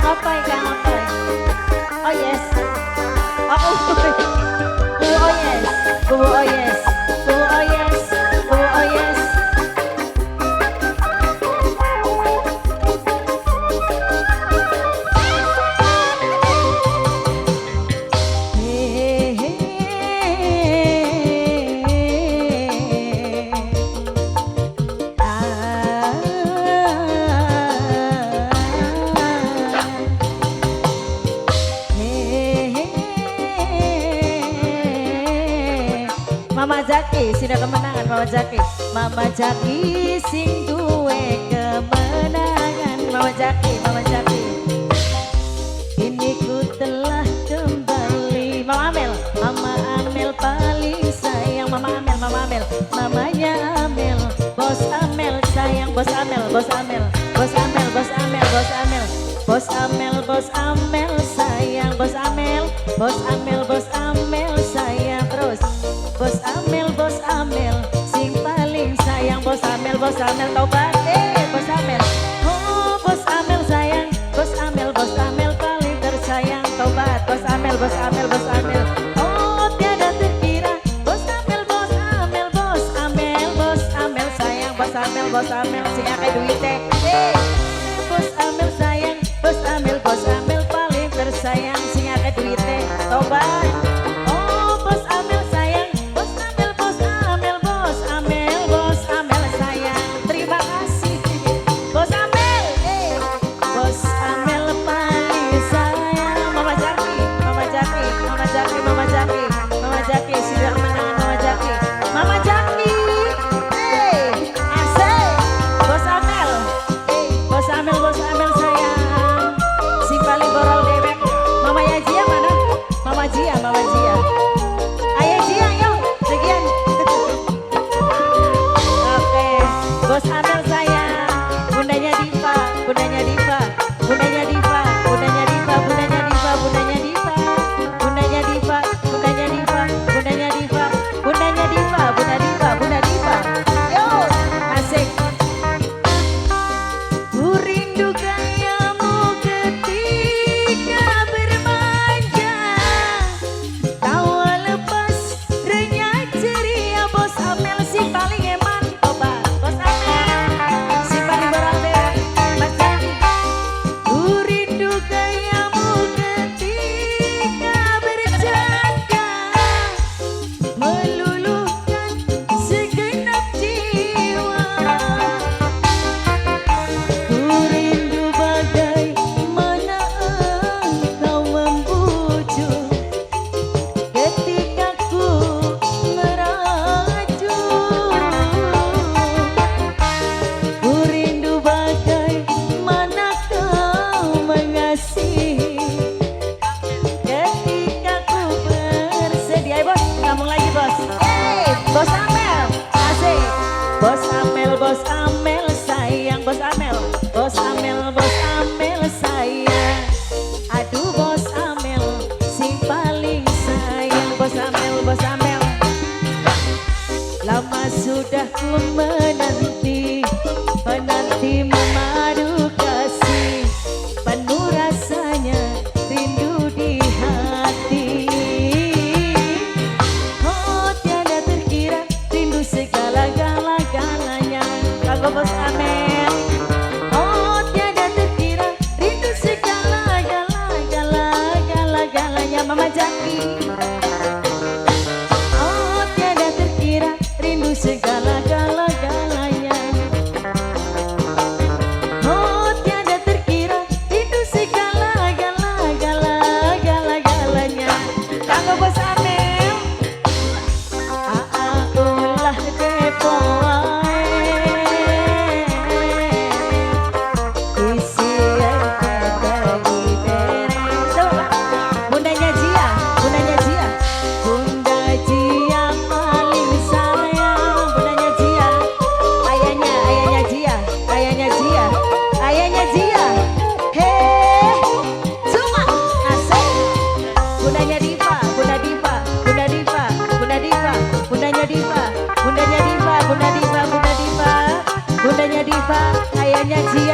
Apa Kang, apa? Oh yes. Oh, oh yes. Oh yes. Oh yes. Oh yes. Mama Jaki, sudah kemenangan Mama Jaki. Mama Jaki sing duwe kemenangan. Mama Jaki, Mama Jaki. Ini ku telah kembali. Mama Amel, Mama Amel paling sayang. Mama Amel, Mama Amel, mamanya Amel, bos Amel sayang, bos Amel, bos Amel, bos Amel, bos Amel, bos Amel, bos Amel, bos Amel sayang, bos Amel, bos Amel, bos Amel sayang terus. Bos Amel, bos Amel, sing paling sayang, bos Amel, bos Amel tobat, bos Amel. Oh, bos Amel sayang, bos Amel, bos Amel paling tersayang, tobat, bos Amel, bos Amel, bos Amel. Oh, tiada terkira, bos Amel, bos Amel, bos Amel, bos Amel sayang, bos Amel, bos Amel, sing akeh duwite. Bos Amel sayang, bos Amel, bos Amel paling tersayang, sing akeh duwite, tobat. Oh, bos Amel sayang, bos Amel, bos Amel, bos Amel, bos Amel sayang. Terima kasih, bos Amel. Bos Amel paling sayang. Mama Jaki, Mama Jaki, Mama Jaki, Mama Jaki, Mama Jaki, sudah kemenangan Mama Jaki, Mama Jaki. Asik, bos Amel, bos Amel, bos Amel sayang. Si paling borol dewek. Mama Yajia mana? Mama Jia, Mama Jia. Ayah Jia, yo, sekian. Oke, bos Amel sayang. Bundanya Diva, bundanya Diva, bundanya Diva, bundanya Diva, bundanya Diva, bundanya Diva, bundanya Diva, bundanya Diva, bundanya Diva, bundanya Diva, bunda Diva, bunda Diva. Yo, asik. Ku rindu gayamu ketika bermanja, tawa lepas renyah ceria, bos Amel si paling eman, tobat, bos Amel si paling beral dewek, Mas Jaki. Ku rindu gayamu ketika bercanda, meluluhkan segenap jiwa. Ku rindu bagaimana engkau membujuk ketika ku merajuk. Ku rindu bagaimana kau mengasihi ketika ku bersedih. Ayo bos, ngomong lagi bos. Bos Amel, asik. Bos Amel, bos Amel sayang, bos Amel, bos Amel, bos Amel sayang. Aduh bos Amel, sing paling sayang, bos Amel, bos Amel. Lama sudah ku menanti, menanti memadu kasih, penuh rasanya rindu di hati. Oh tiada terkira rindu segala-gala-galanya. Kanggo bos Amel. Oh tiada terkira rindu segala-gala-gala-gala-galanya. Mama Jaki. Oh tiada terkira rindu segala-gala-galanya. Oh tiada terkira rindu segala-gala-gala-gala-galanya. Kanggo bos Amel. Aa ulah kepo wae. Isian dibere. Coba bundanya Jia, bundanya Jia, Bunda Jia paling sayang, bundanya Jia, ayahnya, ayahnya Jia, ayahnya Jia, ayahnya Jia, heh, cuma asik, bundanya Diva, bunda Diva, bunda Diva, bunda Diva, bundanya Diva, bundanya Diva, bunda Diva, bunda Diva, bundanya Diva, ayahnya Jia.